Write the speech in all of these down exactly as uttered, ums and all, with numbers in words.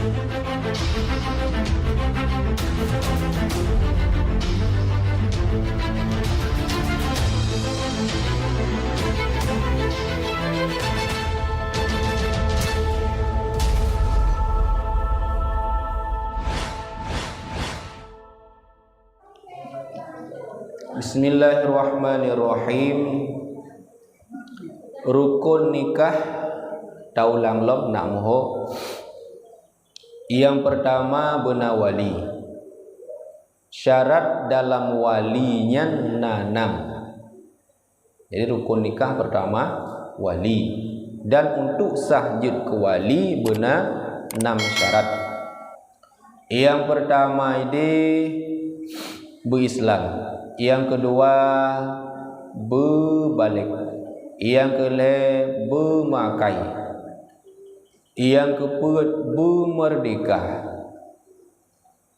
Bismillahirrahmanirrahim. Rukun nikah, taulang lom nak muho. Yang pertama beuna wali. Syarat dalam wali nyan na nam. Jadi rukun nikah pertama wali. Dan untuk sah jeuet keu wali beuna nam syarat. Yang pertama ideh beu-Islam, yang kedua beubalék, yang keulhée beumakai, yang keupeuet beumeurdeka,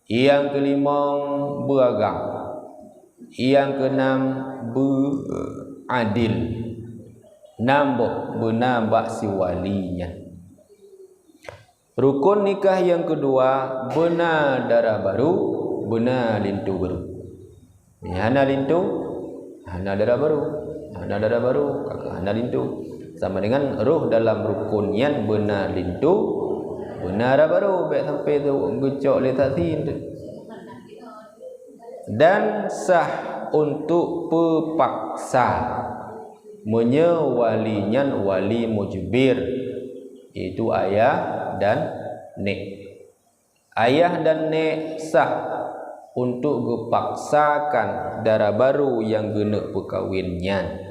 yang keulimong beuagam, yang keunam beuadil. Nam boh beuna bak si wali nyan. Rukun nikah nyang keudua, beuna dara barô, beuna linto barô. Nyang hana linto, hana dara barô. Hana dara barô, ka keuh hana linto. Sama dengan roh dalam rukun nyan beuna linto, beuna dara barô, bék sampoe geucok lé saksi. Dan sah untuk peupaksa, meunyoe wali nyan wali mujbir, yaitu ayah dan nék. Ayah dan nék sah untuk geupaksakan dara barô nyang geuneuk peukawen nyan.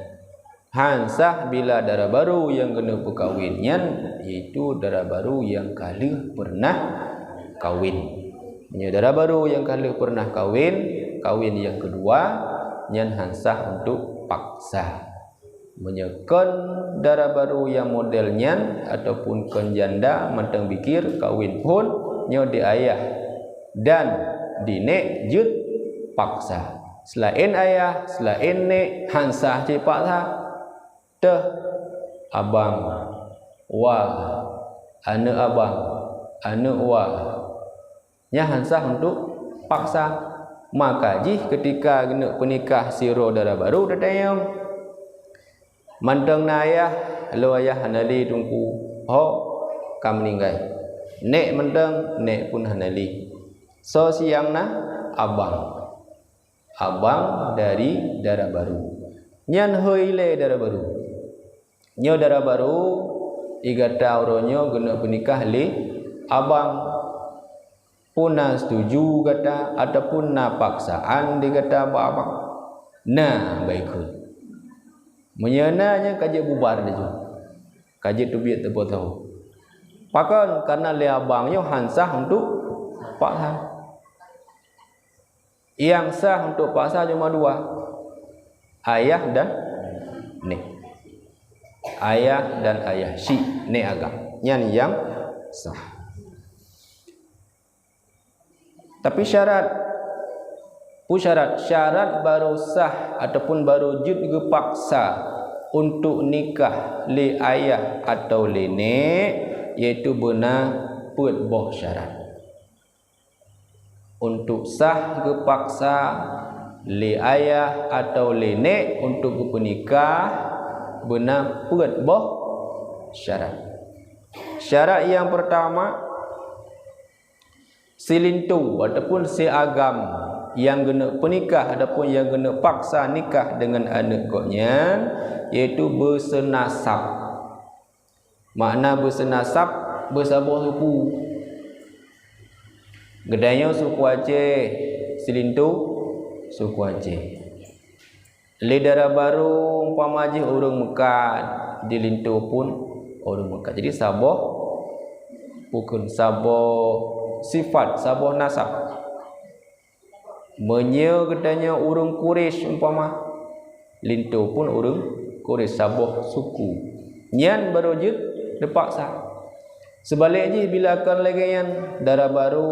Han sah bila dara barô nyang geuneuk peukawen nyan, yaitu dara barô nyang ka lheueh peureunah kawen. Meunyoe dara barô nyang ka lheueh peureunah kawen, kawen nyang keudua, nyan han sah untuk paksa. Meunyoe kon dara barô nyang model nyan ataupun kon janda mantong bikir, kawen phon, nyoe di ayah dan di nék jeuet paksa. Seulaén ayah, seulaén nék, han sah cit paksa. Teuh abang, wa, aneuëk abang, aneuëk wa. Nyan han sah untuk paksa. Maka jih keutika geuneuk peunikah sidroe dara barô teutanyong, mantong na ayah, lôn ayah hana lé teungku, ho ka meuninggai. Nék mantong, nék pun hana lé. Soe nyang na? Abang. Abang dari dara barô. Nyan hôi ilée dara barô. Nyoe dara barô, di gata uroe nyoe geuneuk peunikah lé abang. Peue na setuju gata ataupun na paksaan di gata bak abang? Na, baikon. Meunyoe na, nyan ka jeuet bubar laju. Ka jeuet teubiet teupeuteuh. Pakon? Karena lé abang nyoe han sah untuk paksa. Nyang sah untuk paksa cuma dua, ayah dan nék. Ayah dan ayah syik, nék agam. Nyan nyang sah. Tapi syarat, peue syarat? Syarat barô sah ataupun barô jeuet geupaksa untuk nikah lé ayah atawa lé nék, yaitu beuna peuet boh syarat. Untuk sah geupaksa lé ayah atawa lé nék untuk geupeunikah, beuna peuet boh syarat. Syarat nyang peurtama, si linto ataupun si agam nyang geuneuk peunikah ataupun nyang geuneuk paksa nikah deungon aneuëk gobnyan, yaitu beuseunasab. Makna beuseunasab, beusaboh suku. Geutanyoe suku Aceh, si linto suku Aceh. Lé dara barô umpama jih ureuëng meukat, di linto pun ureuëng meukat. Jadi saboh, bukon saboh sifat, saboh nasab. Meunyoe geutanyoe ureuëng Quraisy umpama, linto pun ureuëng Quraisy, saboh suku. Nyan barô jeuet teupaksa. Seubalek jih bila kon lagée nyan, dara barô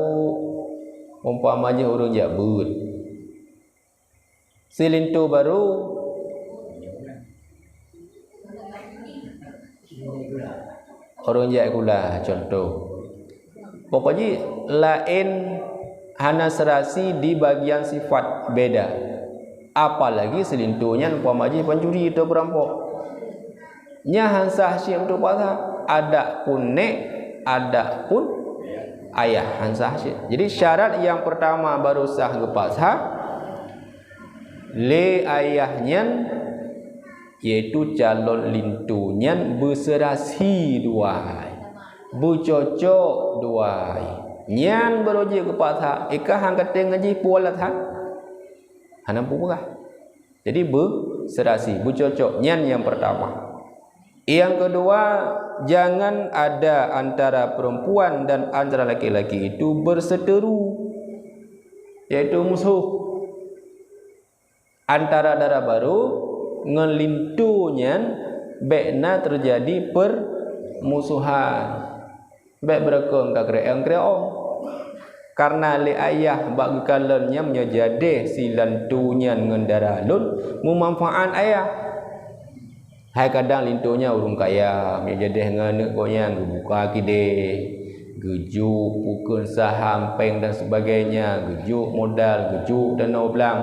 umpama jih ureuëng jak beuet. Si linto barô ureuëng jak sikula, contoh. Pokok jih laén hana seurasi di bagian sifat, beda. Apalagi si linto nyan umpama jih pancuri atau peurampok. Nyan han sah cit untuk paksa. Adak pun nék, adak pun ayah han sah cit. Jadi syarat nyang peurtama baru sah geupaksa, lé ayah nyan, yaitu calon linto nyan beuseurasi dua ai, beucocok dua ai. Nyan baru jeuet geupaksa, i kah han katé ngon jih peue alasan? Hana peue peugah. Jadi beuseurasi, beucocok, nyan nyang peurtama. Nyang keudua, jangan ada antara perempuan dan antara laki-laki itu berseteru, yaitu musuh. Antara dara barô ngon linto nyan bék na teujadi peurmusohan. Bék beurakon ka kreueng-kreueng. Kareuna lé ayah bak geukalon nyan meunyoe jadéh si linto nyan ngon dara lôn, meumanfaat ayah. Hai kadang linto nyan ureuëng kaya, meunyoe jadéh ngon aneuëk gobnyan geubuka keudè, geujok pukon saham, péng dan sebagainya, geujok modal, geujok danau blang.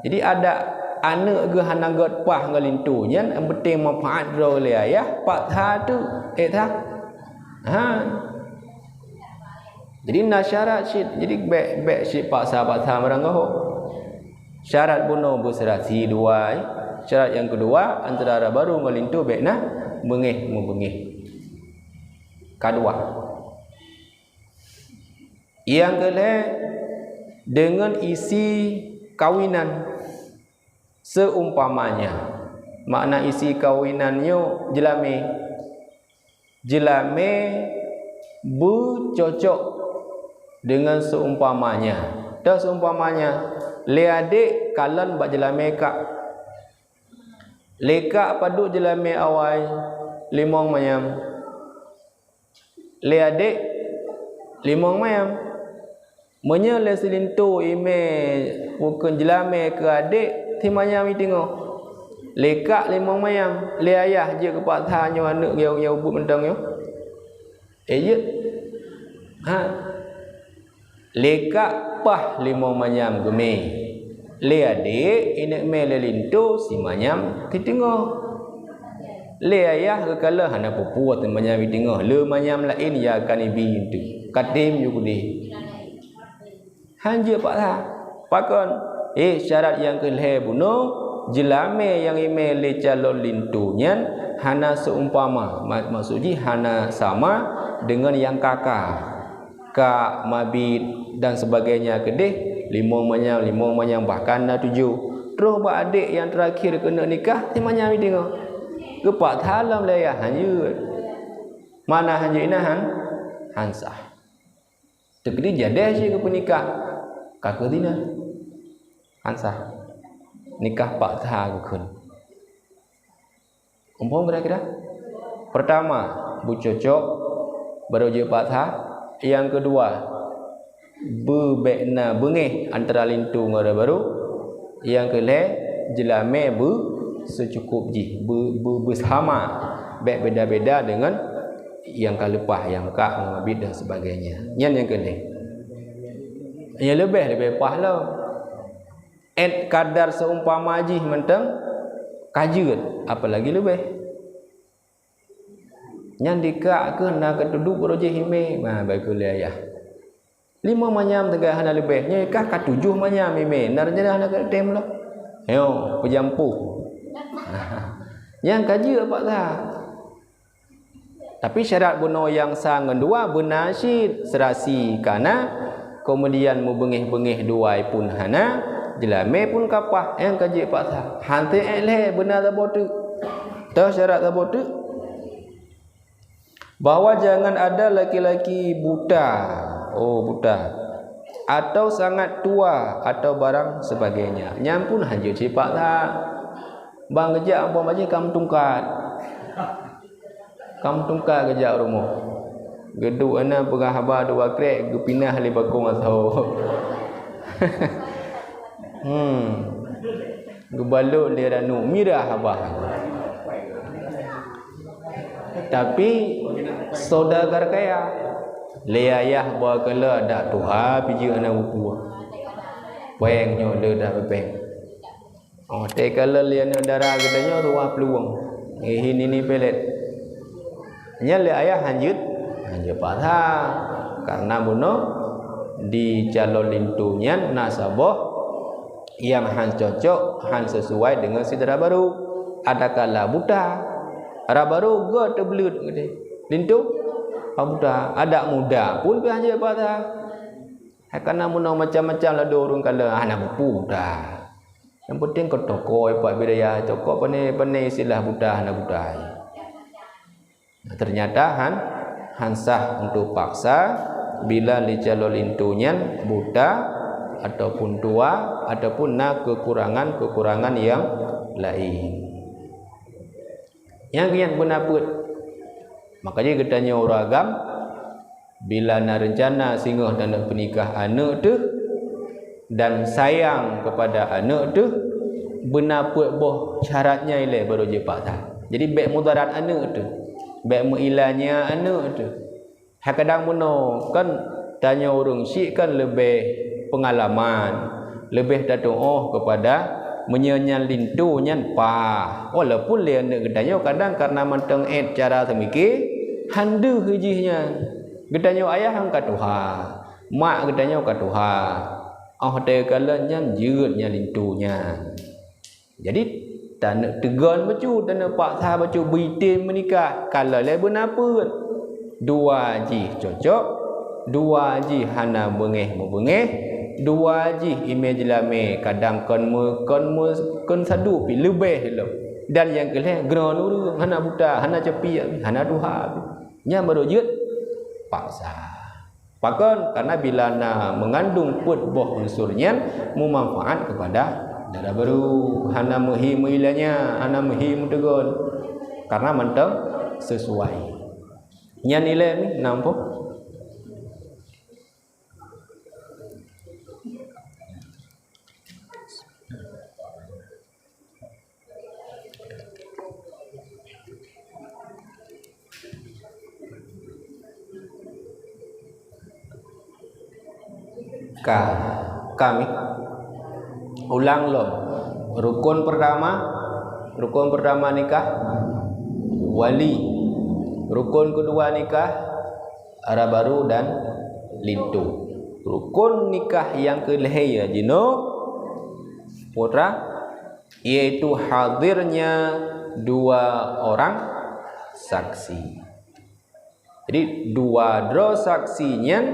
Jadi adak aneuëk geuh hana gét paih ngon linto nyan, nyang penting manfaat droe lé ayah, paksa teuk, ék that. Ha. Jadi na syarat cit. Jadi bék, bék cit paksa-paksa meuranggoh. Syarat bunoe beuseurasi dua ai. Syarat nyang keudua, antara dara barô ngon linto bék na beungéh-meubeungéh. Keudua. Nyang keulhée, deungon isi kawinan. Seumpamanya, makna isi kawinan nyoe jeulamé. Jeulamé beucocok deungon seumpamanya. Toh seumpamanya, lé adék kalon bak jeulamé kak. Lé kak padub jeulamé awai, limong manyam. Lé adék, limong manyam. Meunyoe lé si linto imé bukon jeulamé keu adék, si manyam jiteungoh. Lé kak limong manyam, lé ayah jeuet geupaksa nyoe aneuëk nyang, nyang ubit mantong nyoe. Eh, jeuet. Ha. Lé kak paih limong manyam geumé. Lé adék, ineuëk mé lé linto, si manyam jiteungoh. Lé ayah geukalon hana peue-peue teuma nyang jiteungoh, le manyam laén ya kan ibi teuh. Katem ju keudeh. Han jeuet paksa. Pakon? Eh, syarat nyang keulhée bunoe, jeulamé nyang imé lé calon linto nyan hana seumpama, ma-, maksud jih hana sama deungon nyang kaka. Kak, mabit, dan sebagainya keudeh, limong manyam, limong manyam, bahkan na tujoh. Troh bak adék nyang teurakhir keuneuk nikah, si manyam jiteungoh. Geupaksa lom lé ayah, han jeuet. Mana han jeuet inan han? Han sah. Teukeudi jadéh cit geupeunikah, ka keuh zina. Han sah. Nikah paksa geukheun. Muphom kira-kira? Pertama, beucocok, barô jeuet paksa. Nyang keudua, beubék na beungéh antara linto ngon dara barô. Nyang keulhée, jeulamé beu seucukôp jih, beu, beu, beusama, bék beda-beda deungon nyang ka leupah, nyang kak, nyang mabit dan sebagainya. Nyan nyang keulhée. Nyang leubeh, leubeh paih lom. Ét kadar seumpama jih mantong ka jeuet, apalagi leubeh. Nyan dikak keuh na keutuduk barô jih imé, ma, bak keu lé ayah. Limong manyam teuga hana leubeh, nyoe kah ka tujoh manyam imé, na rencana hana keutem lom. Nyoe, peujampoh. Nyan ka jeuet paksa. Tapi syarat bunoe nyang sa ngon dua beuna cit, seurasi ka na, keumudian meubeungéh-beungéh dua ai pun hana, jeulamé pun ka paih, nyang ka jeuet paksa. Han teuék lhée beuna saboh teuk. Toh syarat saboh teuk? Bahwa jangan ada laki-laki buta, oh, buta, atau sangat tua, atau barang sebagainya. Nyan pun han jeuet cit paksa. Ban geujak umpama jih ka meutungkat. Ka meutungkat geujak rumoh. Geuduek na peugah haba dua krek, geupinah lé bakong asoe. Hmm. Geubalot lé ranup, mirah haba. Tapi saudagar kaya. Lé ayah ba kala dak tuha pijeuet aneuk bukue. Péng nyoe le dak péng. Oh, teuka lé aneuk dara geutanyoe tuha peuluwang. Ngihi nini pelet. Nyan lé ayah hanjeuet, hanjeuet paksa. Karena bunoe di calon linto nyan na saboh nyang han cocok, han sesuai dengan si dara barô. Adakala buta. Dara barô go teubleuet geude. Linto, ah, buta. Adak muda pun pih hanjeuet paksa. Hai kana meunoe macam-macam ladôm ureuëng kala hana bupu buta. Yang penting ke toko ipak bidaya, toko pane-pane istilah buta hana buta. Nah, ternyata han han sah untuk paksa bila lé calon linto nyan buta ataupun tua ataupun na kekurangan-kekurangan yang lain. Nyang keunyan beuna peuet. Makajih geutanyoe ureuëng agam, bila na reuncana singoh taneuk peunikah aneuk teuh dan sayang kepada aneuk teuh, beuna peuet boh syarat nyang ilée baru jeuet paksa. Jadi bék mudarat aneuk teuh, bék meuilanya aneuk teuh. Hai kadang meunoe kan tanyoe ureuëng syiek kan leubeh peungalaman, leubeh tatuoh kepada meunyoe nyan linto nyan paih. Walaupun lé aneuk geutanyoe kadang karena mantong ék cara seumike, han deuh jih nyan. Geutanyoe ayah han ka tuha, mak geutanyoe ka tuha. Oh teuka lé nyan jeuet nyan linto nyan. Jadi, taneuk teugon bacut, taneuk paksa bacut beuitem meunikah, kalau lé beuna peuet. Dua jih cocok, dua jih hana beungéh-meubeungéh, dua jih imé jeulamé kadang kon meu-, kon meu-, kon saduek pih leubeh lom. Dan nyang keulhée, droeneuh ureuëng hana buta, hana capiek, hana tuha pih. Nyan baru jeuet paksa. Pakon? Karena bila na mengandung peuet boh unsur nyan mumanfaat kepada dara barô, hana meuhi meuilanya, hana meuhi meuteugon. Karena mantong sesuai. Nyan ilée ni nampak. Ka, kami ulang lom. Rukun pertama, rukun pertama nikah wali. Rukun kedua nikah dara barô dan linto. Rukun nikah nyang keulhée jinoe putra yaitu hadirnya dua orang saksi. Jadi dua droe saksi nyan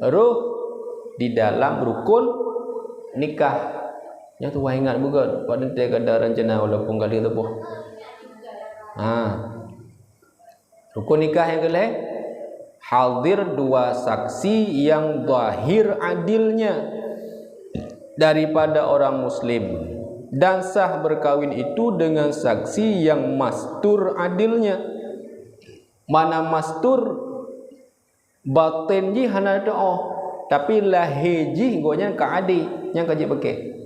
roh di dalam rukun nikah. Nyoe tuan ingat beugét, pada teuka ada rencana walaupun ka lheueh teuboh. Ha. Rukun nikah nyang keulhée, hadir dua saksi yang zahir adilnya daripada orang muslim dan sah berkawin itu dengan saksi yang mastur adilnya. Mana mastur, baten jih hana teuoh, tapi lahé jih gobnyan ka adé nyang ka jipakée.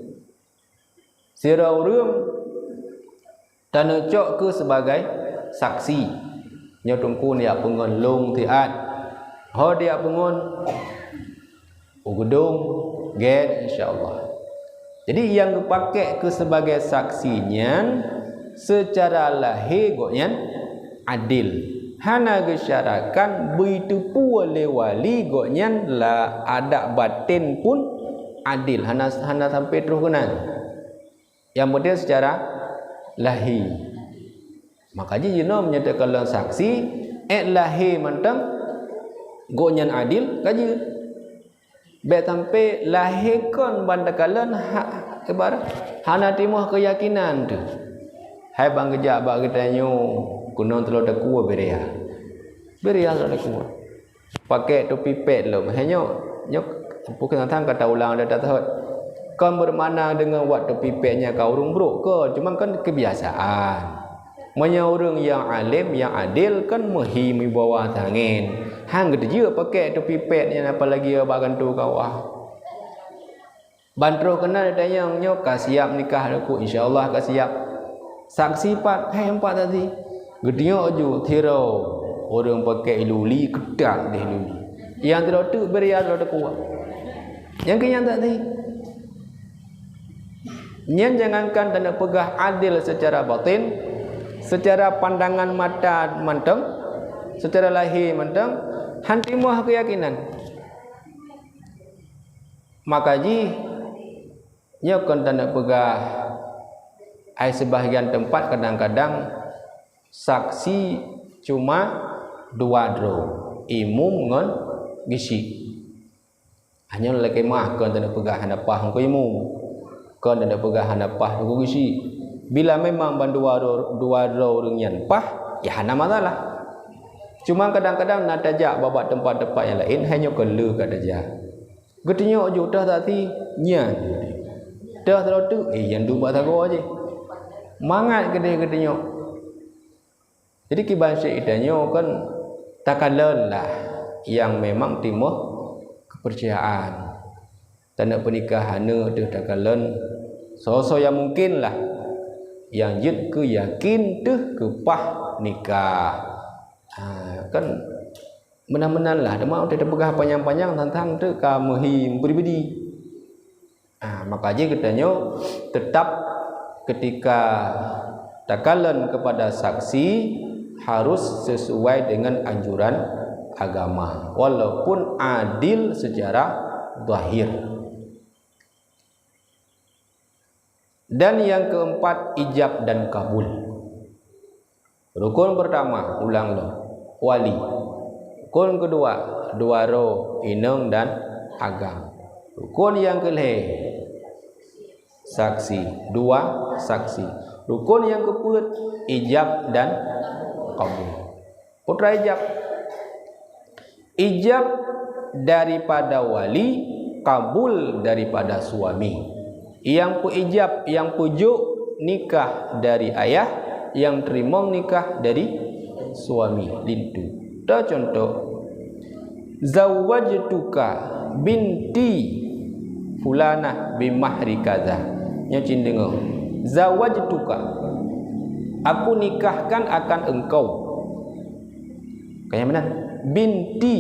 Sidroe ureuëng taneucok keu sebagai saksi. Nyoe teungku neujak peungon lông siat. Ho dijak peungon u geudong, gét, insya Allah. Jadi nyang geupakée keu sebagai saksi nyan seucara lahé gobnyan adil. Hana geusyaratkan beuteupeue lé wali gobnyan la adak baten pun adil, hana, hana sampai troh keunan. Nyang penting secara lahé. Maka jih jinoe meunyoe teukalon saksi, ék lahé mantong gobnyan adil ka jeuet. Bék sampai lahé kon ban teukalon ha, ibarat hana timoh keuyakinan teuh. Hai ban geujak bak geutanyoe keunoe teuloe takue beuria. Beuria teuloe takue. Pakai topi pet lom. Hai nyoe, nyoe pukon sang ka taulang dah tathot. Kon bermakna dengan wat topi pet nyan ka ureuëng brok kon, cuma kan kebiasaan. Meunyoe ureuëng nyang além, nyang adil kan meuhi meubawa tangen. Han geuteujeuet pakai topi pet nyan apalagi bak gantoe kawah. Ban troh keunan tanyong nyoe ka siap nikah laku, insya Allah ka siap. Saksi pat, hai empat saksi. Geudeungoe ju sidroe ureuëng pakai iluli keutat deh iluli. Nyang sidroe teuk bri, nyang sidroe teuk kuah. Nyang keu nyan that sih. Nyan jangankan taneuk peugah adil secara batin, secara pandangan mata mantong, secara lahé mantong, han timoh keuyakinan. Maka jih, nyoe kon taneuk peugah, ai seubahgian teumpat kadang-kadang saksi cuma dua droe, imum ngon geusyik. Nyoe lakée meu'ah kon taneuk peugah hana paih ngon imum, kon taneuk peugah hana paih ngon geusyik. Bila memang bandua droe, dua droe ureuëng nyan paih, ya hana masalah. Cuma kadang-kadang na tajak bak teumpat-teumpat nyang laén, hai nyoe kon le ka tajak. Geutunyok ju toh saksi nyan. Toh sidroe teuk, eh, nyan duek bak sagoe jih. Mangat keudeh geutunyok. Jadi kiban syik tanyoe kan takalon lah nyang memang timoh keupeurcayaan. Taneuk peunikah aneuk teuh takalon soe-soe nyang mungkin lah. Nyang jeuet keu yakin teuh keu paih nikah. Ha, kan meunan-meunan lah, teuma watée tapeugah panyang-panyang tantang teuk ka meuhi pribadi. Ah, maka jih geutanyoe teutap keutika takalon keupada saksi harus sesuai dengan anjuran agama, walaupun adil secara zahir. Dan yang keempat, ijab dan kabul. Rukun pertama, ulang lom, wali. Rukun kedua, dua droe inong dan agam. Rukun nyang keulhée, saksi, dua saksi. Rukun nyang keupeuet, ijab dan kabul. Putra ijab. Ijab daripada wali, kabul daripada suami. Nyang peuijab, nyang peujok nikah dari ayah, nyang teurimong nikah dari suami, linto. Teucontoh, "Zawwajtuka binti fulanah bimahri kadza." Nyoe cit deungoe. "Zawwajtuka." Aku nikahkan akan engkau. Kaya meunan. "Binti,"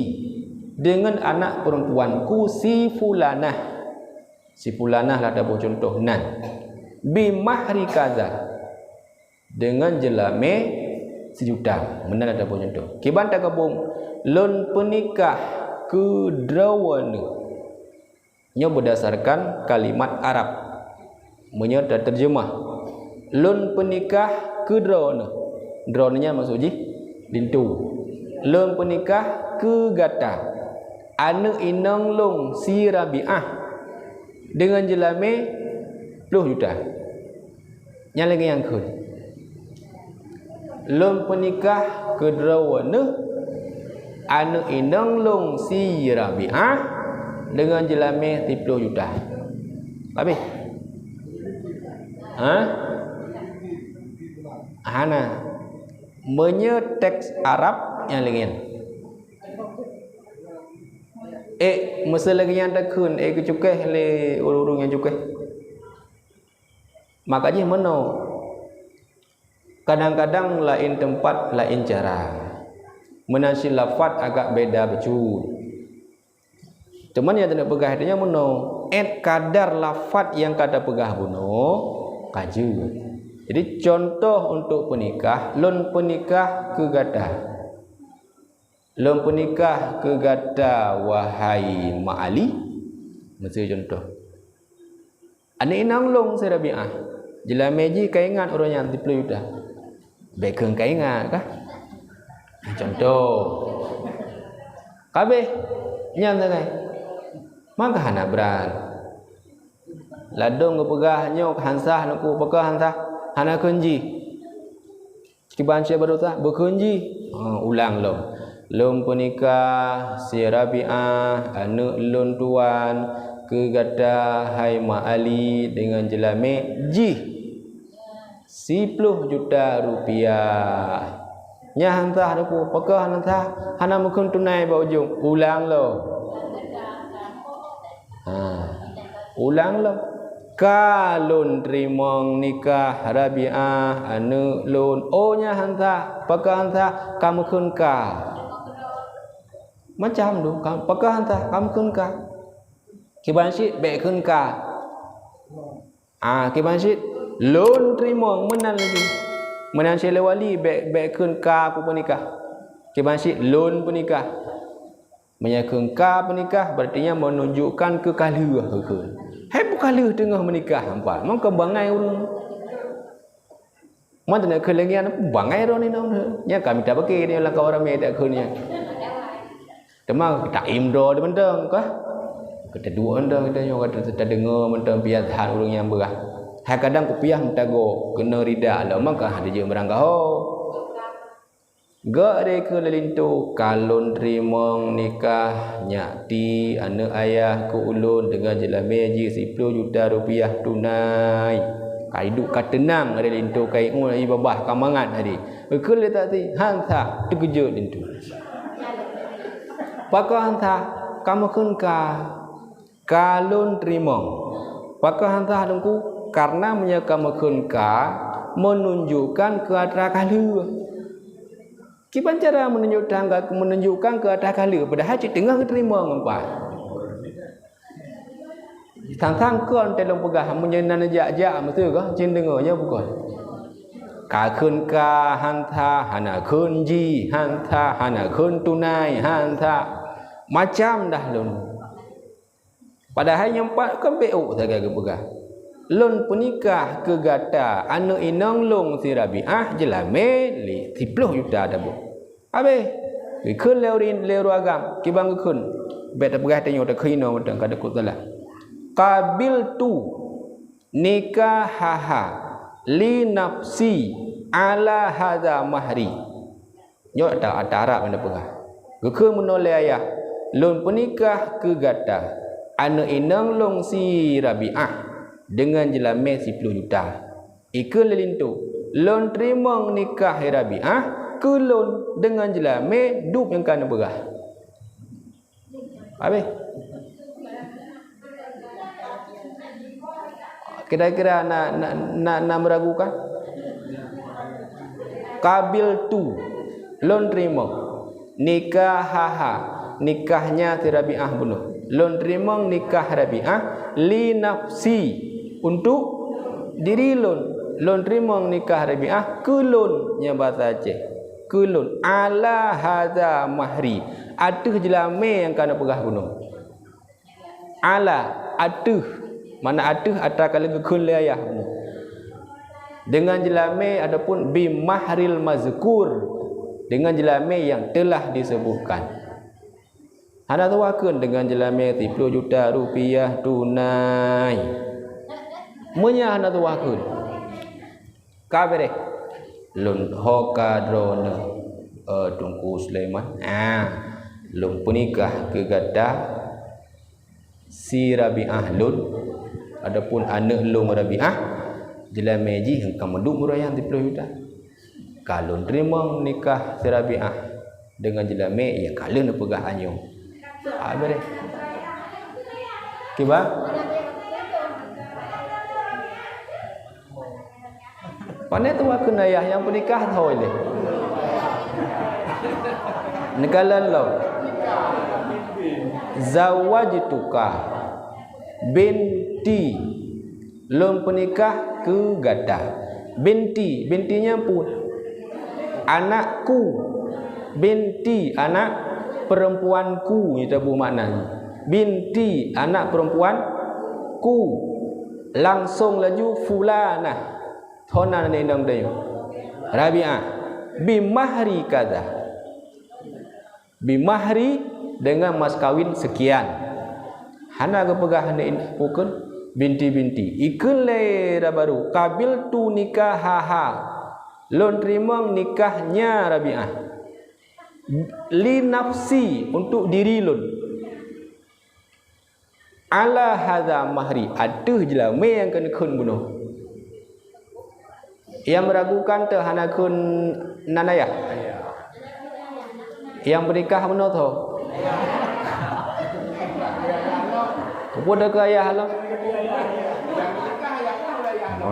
dengan anak perempuanku si fulanah. Si fulanah lah taboh contoh nan. "Bimahri kadza," dengan jeulamé sijuta. Meunan lah taboh contoh. Kiban tagabong, "Lôn peunikah keu droeneuh." Nyoe berdasarkan kalimat Arab. Meunyoe tateurjeumah, "Lôn peunikah keu droeneuh." Droeneuh nyan maksud jih linto. "Lôn peunikah keu gata, aneuk inong lôn si Rabi'ah, deungon jeulamé ploh juta." Nyan lagée nyang kheun, "Lôn peunikah keu droeneuh aneuk inong lôn si Rabi'ah deungon jeulamé siploh juta." Habéh? Hah? Hana. Meunyoe teks Arab nyang lagée nyan. Eh, meuseu lagée nyan takheun, eh, geucukéh lé ureuëng-ureuëng nyang cukéh. Maka jih meunoe, kadang-kadang laén teumpat, laén cara. Meunan cit lafat agak beda bacut. Teuma nyang taneuk peugah tanyoe meunoe, ét kadar lafat nyang ka tapeugah bunoe ka jeuet. Jadi, contoh untuk peunikah, "Lôn peunikah keu gata." "Lôn peunikah keu gata, wahai Mak Ali." Miseue contoh. Aneuk inong lôn si Rabi'ah. Jeulamé jih ka ingat uroe nyan siploh juta. Bék kheun ka ingat kah? Contoh. Kabéh nyan sagai. Maka hana brat. Ladôm geupeugah nyoe han sah, neuku peugah han sah, hana kheun jih. Kiban cit baroesa, beukheun jih. Ha, ulang lom. "Lôn peunikah si Rabi'ah, aneuk lôn tuan, keu gata hai Mak Ali deungon jeulamé jih siploh juta rupiah." Nyan han sah, neuku peugah han sah, hana meukheun tunai bak ujong. Ulang lom. Ha. Ulang lom. "Ka lôn teurimong nikah Rabi'ah aneuk lôn." Oh, nyan han sah. Pakon han sah? Ka meukheun ka. Macam tu, ka, pakon han sah, ka meukheun ka. Kiban cit, bèk kheun ka. Ah, kiban cit, lôn teurimong meunan laju. Meunan cit lé wali, bèk, bèk kheun ka kupeunikah. Kiban cit, lôn peunikah. Meunyoe kheun ka peunikah, berarti nyan menunjukkan keu ka lheueh kheun. Hai peue ka lheueh teungoh meunikah, ampa. Mangka bangai ureueng. Mantong na kheun lagèe nyan, bangai droe inong. Nyan ka mita paké nyoe lam kawan ramè dak kheun nyan. Teuma taim droe di mantong kah? Ka taduek mantong kita nyoe, ka ta-, tadeungoe mantong piah that ureueng nyang beurah. Hai kadang kupiah meuta goe, keunoe rida lom, maka hana jeuet meurangkaho. Gak deh keu leulinto, ka lôn teurimong nikah nyak ti aneuk ayah keu ulôn deungon jeulamé jih siploh juta rupiah tunai. Ka iduek ka teunang leulinto, ka ingat i babah ka mangat tadi. Geukheun lé saksi, han sah, teukeujot linto. Pakon han sah, ka meukheun ka. Ka lôn teurimong. Pakon han sah Teungku? Karena meunyoe ka meukheun ka, menunjukkan keu atra ka lheueh. Kiban cara menunjukkan, menunjukkan keu atra ka lheueh, padahai cit teungoh geuteurimong ampa. Sang-sang kon teuh lôn peugah, meunyoe na neujak-jak, meuseu kah cit deungoe nyoe bukon. Ka kheun ka han sah, hana kheun jih han sah, hana kheun tunai han sah. Macam dah lôn. Padahai nyoe pat kan bèk ôk sagai geupeugah, "Lôn peunikah keu gata aneuk inong lôn si Rabiah jeulamé lé siploh juta tabôh." Habéh. Geukheun lé ureueng, lé ureueng agam, kiban geukheun. Bèk tapeugah tanyoe takheun inoe mantong ka takot salah. "Qabiltu nikahaha li nafsi ala hadza mahri." Nyoe ata, ata Arab nyang peugah. Geukheun meunoe lé ayah, "Lôn peunikah keu gata aneuk inong lôn si Rabiah deungon jeulamé siploh juta." Ikheun lé linto, "Lôn teurimong nikah Rabiah keu lôn deungon jeulamé dub nyang ka neubeurah." Habéh. Kira-kira na, na, na, na meuragukan? "Qabiltu," lôn teurimong, "nikahaha," nikahnya si Rabiah bunoe. Lôn teurimong nikah Rabiah, "li nafsi," untuk diri lôn. Lôn teurimong nikah Rabiah keu lôn, nyan basa Aceh. Keu lôn, "ala hadza mahri," ateueh jeulamé nyang ka neupeugah bunoe. "Ala," ateueh, mana ateueh atra ka lheueh geukheun lé ayah bunoe. "Deungon jeulamé ataupun bi mahril mazkur," deungon jeulamé nyang teulah disebutkan. Hana tuwah kheun deungon jeulamé siploh juta rupiah tunai. Meunyo hana tuwah kheun, ka beureh. Lôn ho ka droeneuh, eh, Teungku Sulaiman. Ah, lôn peunikah keu gata si Rabiah lôn, ataupun aneuk lôn Rabiah, jeulamé jih ka meuduek meurayang siploh juta. Ka lôn teurimong nikah si Rabiah deungon jeulamé nyang ka lheueh neupeugah anyong. Ha, beureh. Kiban? Pane tuwah kheun ayah nyang peunikah thoi lé. Neukalon lom. Zawajtuka binti. Lôn peunikah keu gata. Binti, binti nyan peue? Anakku. Binti, anak perempuanku, nyan tabu makna nyan. Binti, anak perempuanku. Langsong laju fulanah. Hana inong tanyoe. Rabiah. Bimahri kadza. Bimahri, dengan mas kawin sekian. Hana geupeugah aneuk in-, bukon binti-binti. Ikheun lé rabaru, "Qabiltu nikahaha." Lôn teurimong nikahnya Rabiah. Li nafsi, untuk diri lôn. Ala hadza mahri, ateueh jeulamé nyang keuneuk kheun bunoe. Nyang meuragukan teuh hana kheun nan ayah. Nyang peunikah bunoe tho. Peue teuh keu ayah lom? Ha.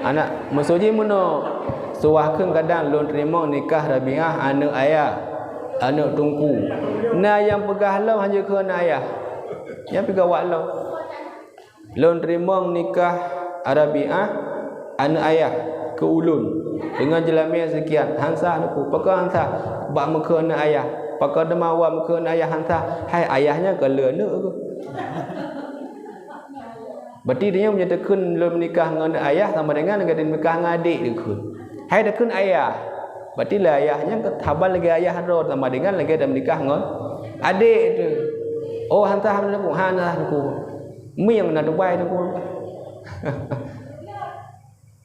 Aneuk, maksud jih meunoe, Suwah kheun kadang lôn teurimong nikah Rabiah aneuëk ayah, aneuëk teungku. Na nyang peugah lom hana kheun aneuëk ayah. Nyan pih gawat lom. Lôn teurimong nikah Rabiah aneuëk ayah keu ulôn deungon jeulamé seukian, han sah teungku. Pakon han sah? Bak meukheun aneuëk ayah. Pakon teuma awak meukheun aneuëk ayah han sah? Hai ayah nyan kon lé aneuëk keuh. Berarti tanyoe meunyoe takheun lôn meunikah ngon aneuëk ayah sama dengan lagée takheun meunikah ngon adék takheun. Hai takheun ayah. Berarti lé ayah nyan haba lagée ayah droe sama dengan lagée tameunikah ngon adék teuh. Oh, han sah teungku, han sah teungku. Mieng na tubai teungku.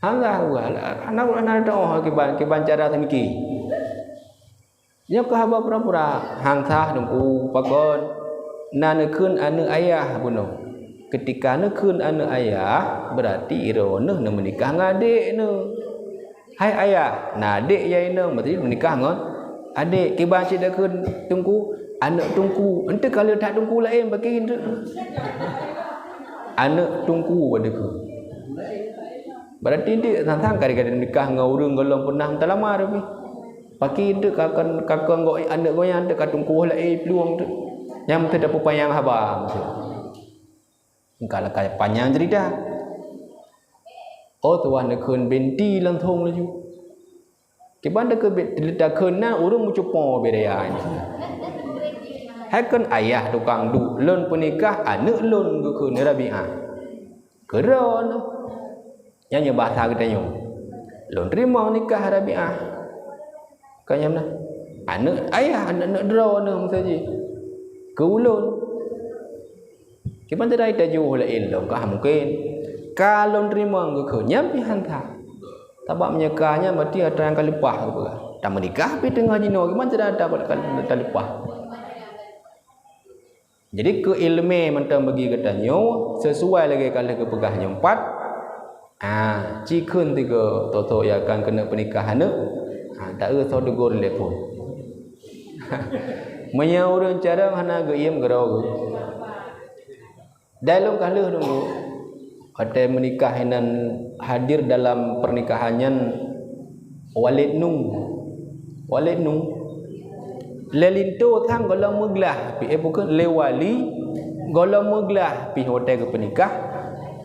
Han sah teungku. Hana, hana teuoh kiban, kiban cara tamiki. Nyoe keuh haba pura-pura, han sah teungku, pakon? Na neukheun aneuëk ayah bunoe. Keutika neukheun aneuëk ayah, beurati droeneueh neumeunikah ngon adék neuh. Hai ayah, na adék jih inong, beurati meunikah ngon adék. Kiban cit takheun teungku, aneuëk teungku. Eunteuk ka lheueh that teungku laén bagi eunteuk. Aneuëk teungku bak takheun. Beurati dek sang-sang ka dikata nikah ngon ureuëng gohlom peunah meutalama pih. Paki dek ka kon, ka kon gok aneuëk gobnyan dek ka teungku laén plueng dek. Nyang meuteudeh peupanyang haba meuteue. Engka lakée panyang ceurita. Oh, tuwan neukheun binti langsong laju. Kiban takheun bit, takheun na ureuëng meucupo bit raya nyan. Hai kon ayah tukang duek, lôn peunikah aneuëk lôn geukheun Rabiah. Keudroe neuh. Nyan nyoe bahasa geutanyoe. Lôn teurimong nikah Rabiah. Ka nyan na. Aneuëk ayah, aneuëk, aneuëk droe neuh meusaji. Keu ulôn. Kiban cara tajoh laén lom ka mungken. Ka lôn teurimong geukheun nyan pih han sah. Sabab meunyoe ka nyan berarti atra nyang ka leupah geupeugah. Tameunikah pih teungoh jinoe, kiban cara ta, ta, ta leupah. Jadi keu iéleumé mantong bagi geutanyoe, sisuai lagée ka lheueh geupeugah nyoe pat. Ah, ci kheun tiga toto ya kan keuneuk peunikah aneuëk. Ah, ta eu soe teugor lé phon. Meunyoe ureuëng carông hana geuiem geuroe geuh. Dai lôn ka lheueh deungoe, watée meunikah inan hadir dalam pernikahan nyan Walid Nu. Walid Nu. Lé linto sang gohlom meuglah pih, eh, bukon lé wali gohlom meuglah pih watée geupeunikah.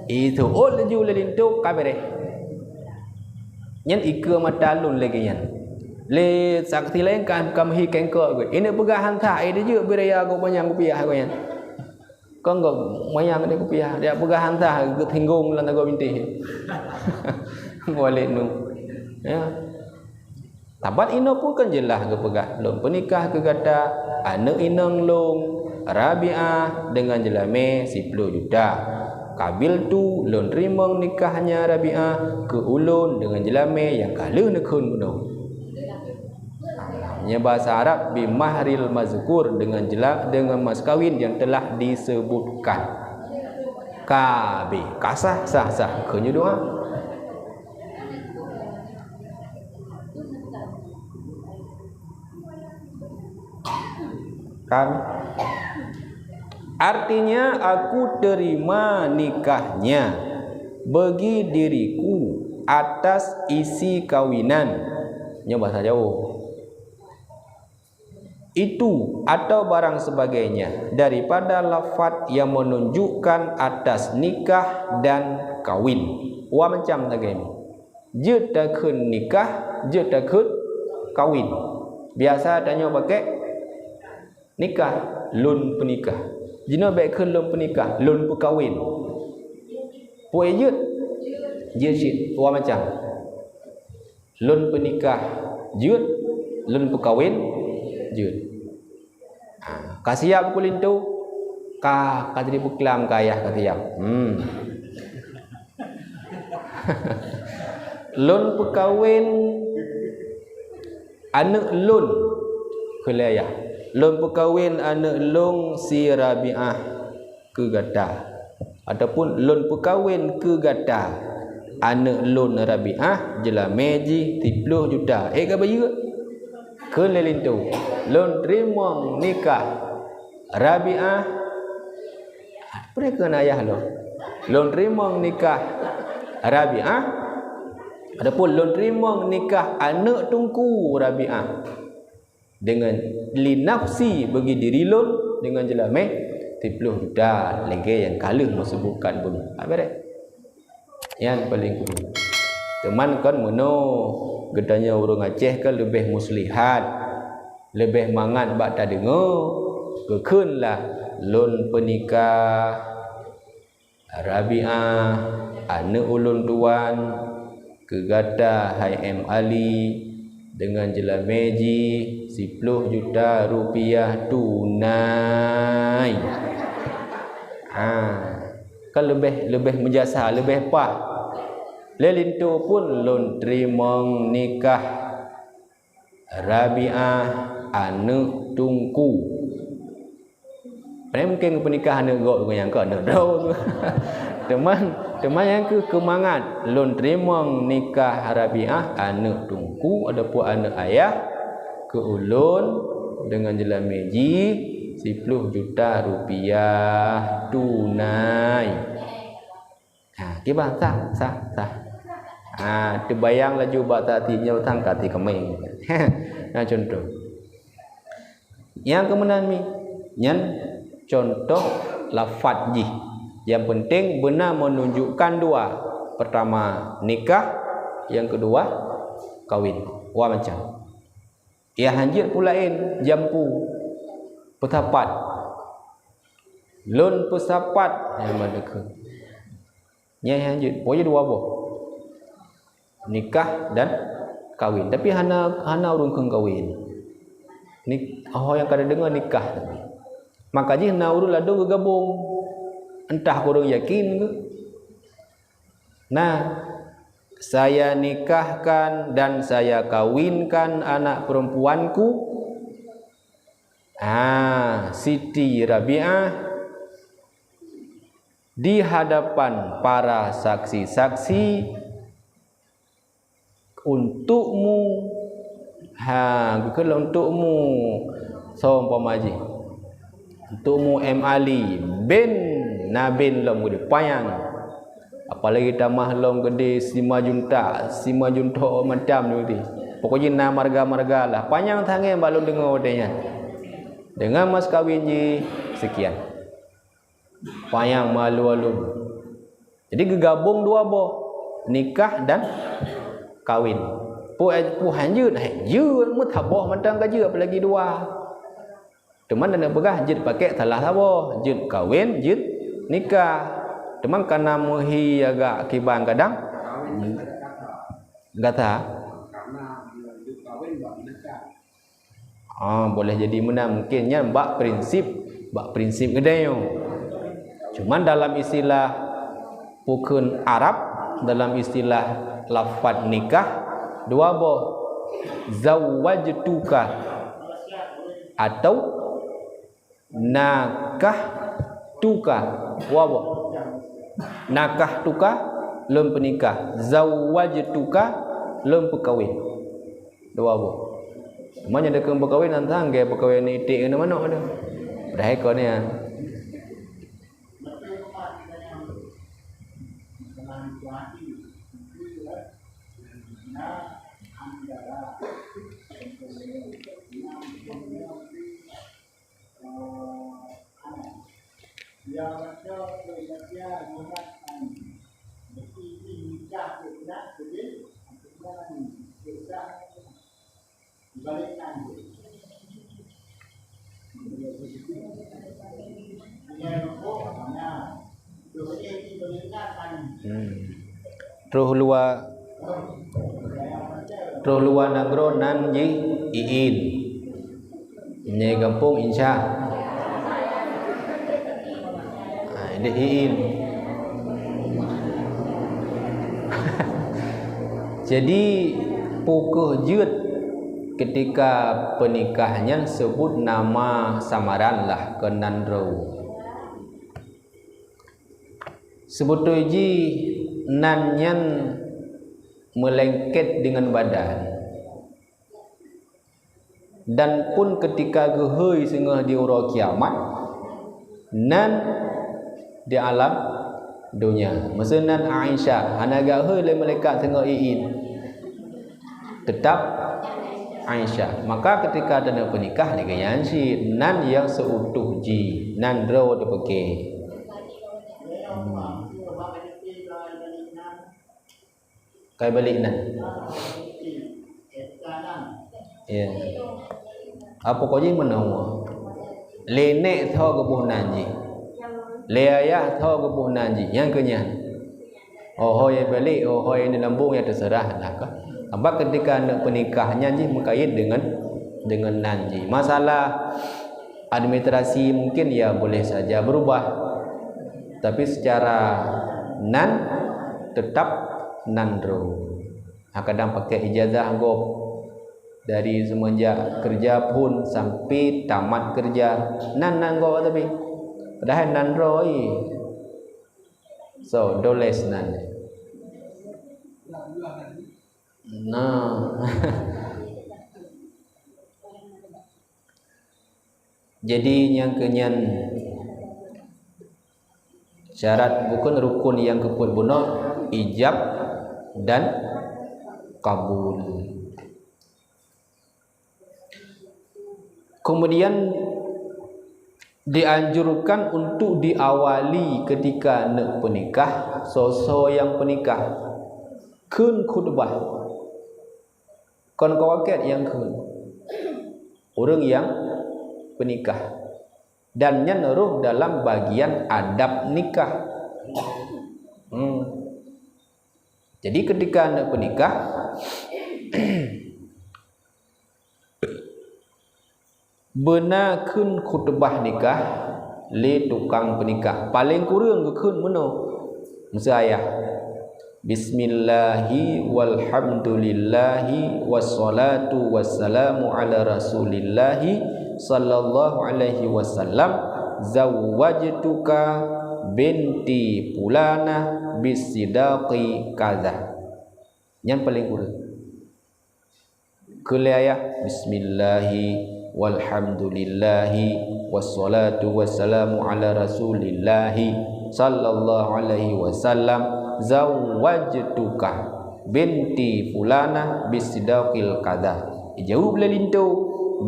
Iseuôt laju lé linto ka béréh. Nyan ikeue mata lôn lagée nyan. Lé saksi laén ka, ka meuhi kengkok geuh. Ineuk peugah han sah, eh, dijeuet beu raya gobnyan kupiah gobnyan. Kon gobnyan deh kupiah, jak peugah han sah geutinggong lam sagoe bintéh. Walid Nu. Ya. Saban inoe pun kan jeulaih geupeugah, "Lôn peunikah keu gata aneuëk inong lôn, Rabiah, deungon jeulamé siploh juta. Qabiltu, lôn teurimong nikahnya Rabiah keu ulôn deungon jeulamé nyang ka lheueh neukheun bunoe." Nyan bahasa Arab, "Bi mahril mazkur," deungon jeula-, deungon mas kawin nyang teulah disebutkan. Ka abéh, ka sah, sah, sah. Kheun nyoe doá. Kan? Artinya, aku terima nikahnya bagi diriku atas isi kawinan. Nyoe bahasa Jawa. Itu atau barang sebagainya daripada lafaz yang menunjukkan atas nikah dan kawin. Wa macam lagée nyoe. Jeuet takheun nikah, jeuet takheun kawin. Biasa tanyoe pakai nikah, lôn peunikah. Jinoe bék kheun lôn peunikah, lôn peukawen. Peue jeuet? Jeuet cit, dua macam. Lôn peunikah jeuet, lôn peukawen jeuet. Ha, ka siap keu linto? Ka, ka jadi beuklam keu ayah ka siap. Hmm. Lôn peukawen aneuëk lôn, kheun lé ayah. Lôn peukawen aneuëk lôn si Rabiah keu gata, ataupun lôn peukawen keu gata aneuëk lôn Rabiah, jeulamé jih siploh juta. Ék ka bayeue? Kheun lé linto, lôn teurimong nikah Rabiah. Peue kheun ayah lôn? Lôn teurimong nikah Rabiah Adapun lôn teurimong nikah aneuk Teungku Rabi'ah deungon li nafsi bagi diri lôn deungon jeulamé siploh juta, lagée nyang ka lheueh meusebutkan bunoe. Ka beureh. Nyan paleng kureueng. Teuma kon meunoe, geutanyoe ureuëng Aceh kan leubeh muslihat, leubeh mangat bak tadeungoe, geukheun lah lôn peunikah Rabi'ah, aneuk ulôn tuan, keu gata hai M Ali, deungon jeulamé jih siploh juta rupiah tunai. Ha, kan leubeh, leubeh meujasa, leubeh paih. Lé linto pun lôn teurimong nikah Rabi'ah aneuk Teungku. Padahai mungken geupeunikah aneuk gob ngon nyang ka aneuk droe. Teuma, teuma nyang keuh keumangat lôn teurimong nikah Rabi'ah aneuk Teungku ataupun aneuk ayah keu ulôn deungon jeulamé jih siploh juta rupiah tunai. Ha, kiban sah, sah, sah. Ha, teubayang laju bak tati nyoe sang ka ti keumeng. Nah, contoh. Nyang keumeunan mi, nyan contoh lafaz jih. Yang penting beuna menunjukkan dua. Pertama nikah, yang kedua kawin. Dua macam. Nyang hanjeuet pulaén jampu peusapat. Lôn peusapat nyang meudeukeue. Nyang hanjeuet, pokoknya dua boh. Nikah dan kawin. Tapi hana, hana ureuëng kheun kawin. Ni, oh, nyang ka deungoe nikah tapi. Maka jih na ureuëng ladôm geugabong. Entah ureuëng yakin ke. Nah, saya nikahkan dan saya kawinkan anak perempuanku, ah, Siti Rabi'ah, di hadapan para saksi-saksi untukmu, ha, geukheun untukmu, soe umpama jih. Untukmu M Ali bin na bin lom geude panyang. Apalagi tamah lom geude sima junta, sima junto macam geude. Pokoknya na marga-marga lah. Panyang tangai bak lôn deungoe watée nyan. Dengan mas kawin jih sekian. Panyang malu-alu. Jadi geugabong dua boh, nikah dan kawin. Pu, pu hanjeuet, hanjeuet meusaboh mantong ka jeuet apalagi dua. Teuma dan peugah jeuet pakai salah saboh, jeuet kawin, jeuet nikah. Teuma kana meuhi agak kiban kadang gata. Ah, boleh jadi meunan, mungkin nyan bak prinsip, bak prinsip geutanyoe. Cuman dalam istilah pukon Arab, dalam istilah lafaz nikah, dua boh, zawwajtuka atau nakahtuka, dua boh. Nakahtuka, lôn peunikah. Zawwajtuka, lôn peukawen. Dua boh. Meunyoe deukeueng peukawen, nyan sang gaya peukawen iték ngon manok tu. Padahai kon nyan. Hmm. Troh luwa, troh luwa nanggroe nan jih Iin. Nyoe gampông Insya. Ha, ideh Iin. Jadi, peu kheueh jeuet ketika peunikah nyan seubut nama samaran lah keu nan droe. Seubeutôi jih nan nyan meulengket deungon badan. Dan pun keutika geuhôi singoh di uroe kiamat, nan di alam donya. Meuseue nan Aisyah hana geuhôi lé malaikat singoh Iin. Teutap Aisyah. Maka ketika taneuk peunikah lagèe nyan cit, nan nyang seutuh jih, nan droe teupeugah. Hmm. Kai balik nan. Ya. Apa kau jih meunoe? Lé nèk tho geuboh nan jih. Lé ayah tho geuboh nan jih. Nyang keu nyan. Oh, ho nyang balik, oh, ho nyang lambung, ya terserah lah kah. Sabab ketika aneuk peunikah nyan jih meukait dengan, dengan nan jih. Masalah administrasi mungkin ya boleh saja berubah. Tapi secara nan tetap nan droe. Ha, kadang pakai ijazah gob dari semenjak kerja pun sampai tamat kerja. Nan, nan gob tapi. Padahal nan droe. So, doles nan. Nah. Jadi nyang keu nyan syarat bukon rukun nyang keupeuet bunoe, ijab dan kabul. Kemudian dianjurkan untuk diawali ketika neuk peunikah, soe-soe nyang peunikah kheun khutbah. Kon kawakét nyang kheun, ureuëng nyang peunikah. Dan nyan rôh dalam bagian adab nikah. Hmm. Jadi ketika aneuk peunikah, beuna kheun khutbah nikah lé tukang peunikah. Paléng kureueng geukheun meunoe. Miseu ayah, "Bismillahi walhamdulillahi wassalatu wassalamu ala Rasulillahi sallallahu alaihi wasallam, zawwajtuka binti fulanah bisidaqi kadza." Nyan paléng kureueng. Kheun lé ayah, "Bismillahi walhamdulillahi wassalatu wassalamu ala Rasulillahi sallallahu alaihi wasallam, zawwajtuka binti fulanah bisidaqil kadza." Ijaweueb lé linto,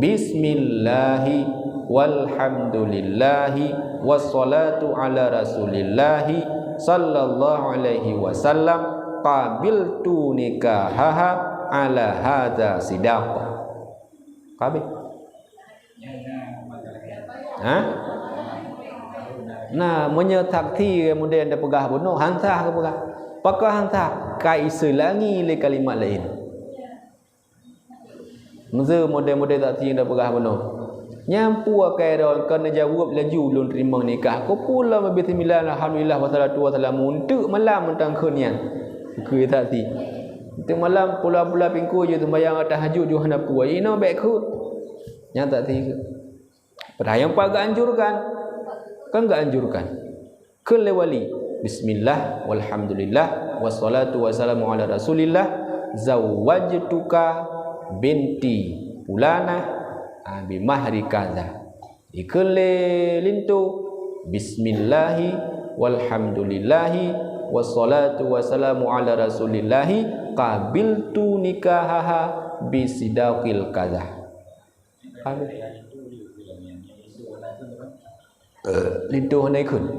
"Bismillahi walhamdulillahi wassalatu ala Rasulillahi sallallahu alaihi wasallam, qabiltu nikahaha ala hadza sidaq." Ka habéh. Ha? Nah, meunyoe saksi model dah peugah bunoe, han sah geupeugah. Pakon han sah? Ka iseulangi lé kalimat laén. Meuseu model-model saksi nyang dah peugah bunoe. Nyan peue akai droe, kon neujaweueb laju lôn teurimong nikah. Keupeue lom bismillah, alhamdulillah, wassalatu wassalamu, eunteuk malam mantong kheun nyan. Keu saksi. Eunteuk malam pula-pula pingkui jeuet seumbahyang tahajud jeuet hana peue. Inoe bèk kheun. Nyan saksi kheun. Padahai nyan pat geuanjurkan. Kan geuanjurkan. Kheun lé wali, "Bismillah, walhamdulillah, wassalatu wassalamu ala Rasulillah, zawwajtuka binti fulanah, ah, bi mahri kadza." Ikheun lé linto, "Bismillahi, walhamdulillahi, wassalatu wassalamu ala Rasulillahi, qabiltu nikahaha bi sidaqil kadza." Habéh. Eh, linto hana ikheun.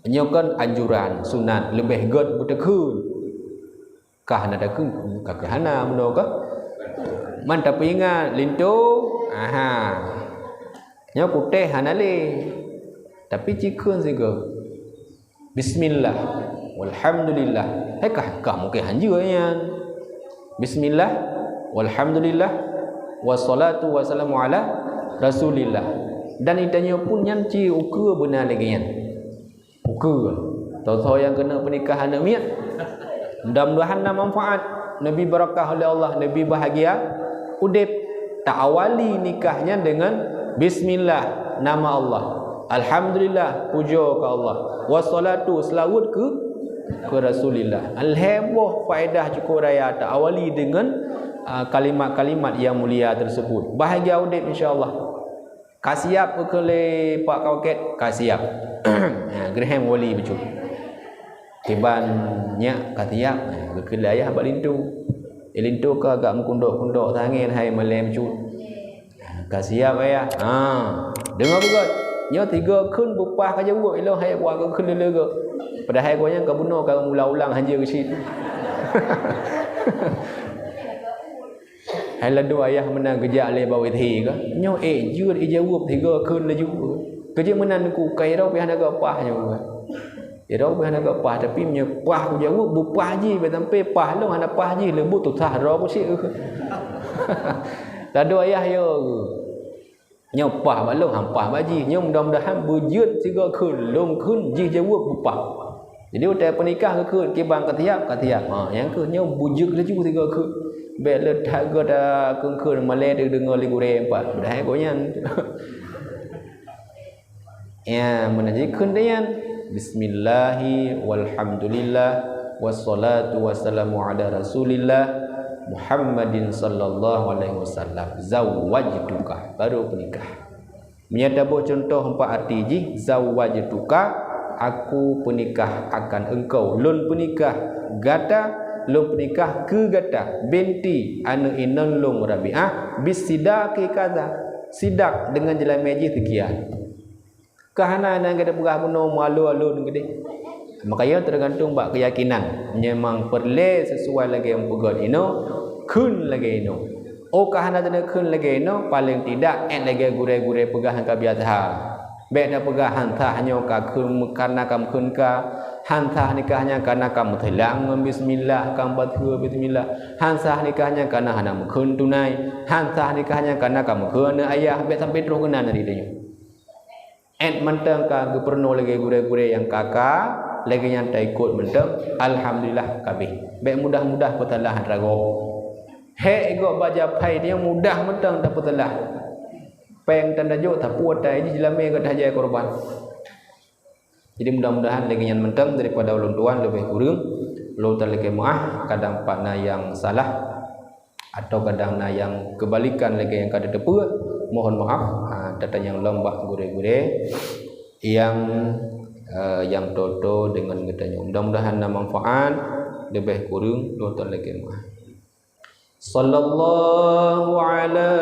Nyoe kan anjuran, sunat, leubeh gèt beuteukheun. Ka hana takheun, ka keuh hana bunoe ka. Man tapeuingat linto, aha. Nyoe kutéh hana lé. Tapi cikheun sigoe. Bismillah, walhamdulillah. Hai kah, kah mungkin hanjeuet nyan. Bismillah, walhamdulillah, wassalatu wassalamu ala Rasulillah. Dan itanyoe pun nyan ci ukeue beuna lagèe nyan. Ukeue. Soe-soe nyang keuneuk peunikah aneuk miet. Mudah-mudahan na manfaat. Neubi barakah oleh Allah, neubi bahagia udép. Taawali nikah nyan deungon bismillah, nama Allah. Alhamdulillah, pujoe keu Allah. Wassalatu, seulaweuet keu, keu Rasulillah. Lhèe boh faedah cukup raya taawali deungon, ah, kalimat-kalimat nyang mulia tersebut. Bahagia udép insya Allah. Ka siap geukheun lé Pak Kawakét? Ka siap. Ha, geureuhem wali bacut. Kiban nyak ka siap, ha, geukheun lé ayah bak linto. Ilinto ka agak meukundok-kundok tangieng hai malée meucut. Ka siap ayah. Ha. Deungoe beugét. Nyoe tiga kheun beupah ka jaweueb ilong hai buah keu kheun lé-lé gét. Padahai gobnyan ka bunoe ka meulang-ulang hanjeuet geusit. Hai ladôm ayah meunan geujak lé bak W T H ka. Nyoe ék jeuet ijaweueb tiga kheun laju. Keujeuet meunan ku kai rau pih hana geupaih nyoe. Irong pih hana geupaih, tapi meunyoe paih kujaweueb, beupah jih, bah sampoe paih lôn hana paih jih, leubu tusah droe kusiek. Ladôm ayah yo. Nyoe paih bak lôn, han paih bak jih. Nyoe mudah-mudahan beujeuet sigoe kheun, lôn kheun jih jaweueb beupah. Jadi watée peunikah geukheun, kiban ka siap, ka siap. Ha, nyang keuh nyoe beujeuet laju sigoe kheun. Bék le that geuda kheun-kheun malée teudeungoe lé gurée empat. Padahai gobnyan. Ya, meunan jikheun nyan. Bismillahi walhamdulillah wassalatu wassalamu ala Rasulillah Muhammadin sallallahu alaihi wasallam. Zawwajtuka, baru peunikah. Meunyoe taboh cuntoh empat arti jih, zawwajtuka, aku peunikah akan engkau, lôn peunikah gata, lôn peunikah keu gata, binti, aneuëk inong lôn Rabi'ah, bisidaqi kaza, sidaq deungon jeulamé jih seukian. Ka hana nyang gata peugah bunoe meualon-alon keudeh. Maka nyoe teugantung bak keuyakinan. Memang peureulée sesuai lagée nyang peugét inoe, kheun lagée inoe. Oh ka hana teuneuk kheun lagée inoe, paléng tidak ék lagée gurée-gurée peugah nyang ka biasa. Bék tapeugah han sah nyoe ka kheun, kareuna ka meukheun ka. Han sah nikah nyan kareuna ka meuseulang ngon bismillah, ka meubaca bismillah. Han sah nikah nyan kareuna hana meukheun tunai. Han sah nikah nyan kareuna ka meukheun aneuëk ayah. Bék sampai troh keunan dari tanyoe. Ék mantong ka geupeurunoe lagée gurée-gurée nyang ka-ka, lagée nyan taikot mantong, alhamdulillah ka abéh. Bék mudah-mudah peusalah ragoe. Hék gob baja phai nyoe mudah mantong tapeusalah. Péng tan tajok, tapue tai jih jeulamé gata hajai korban. Jadi mudah-mudahan lagée nyan mantong daripada ulôn tuan leubeh kureueng, lôn talakée meuáh, kadang pat na nyang salah. Atau kadang na nyang keubalikan lagée nyang ka tateupeue, mohon maaf, ha, tatanyong lom bak gurée-gurée nyang, eh, nyang toto deungon geutanyoe. Mudah-mudahan na manfaat, leubeh kureueng lôn talakée meuáh. Sallallahu ala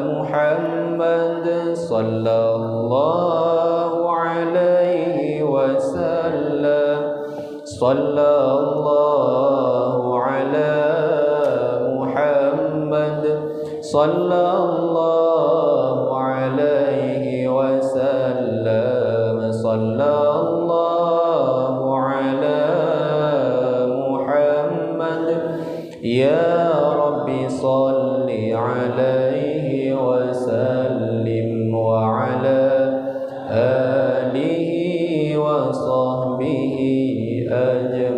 Muhammad, sallallahu alaihi wasallam. Sallallahu ala Muhammad, sallallahu alaihi wasallam, sallallahu ala Muhammad. Ya Rabbi salli alaihi wasallim wa ala alihi wa sahbihi ajma'in.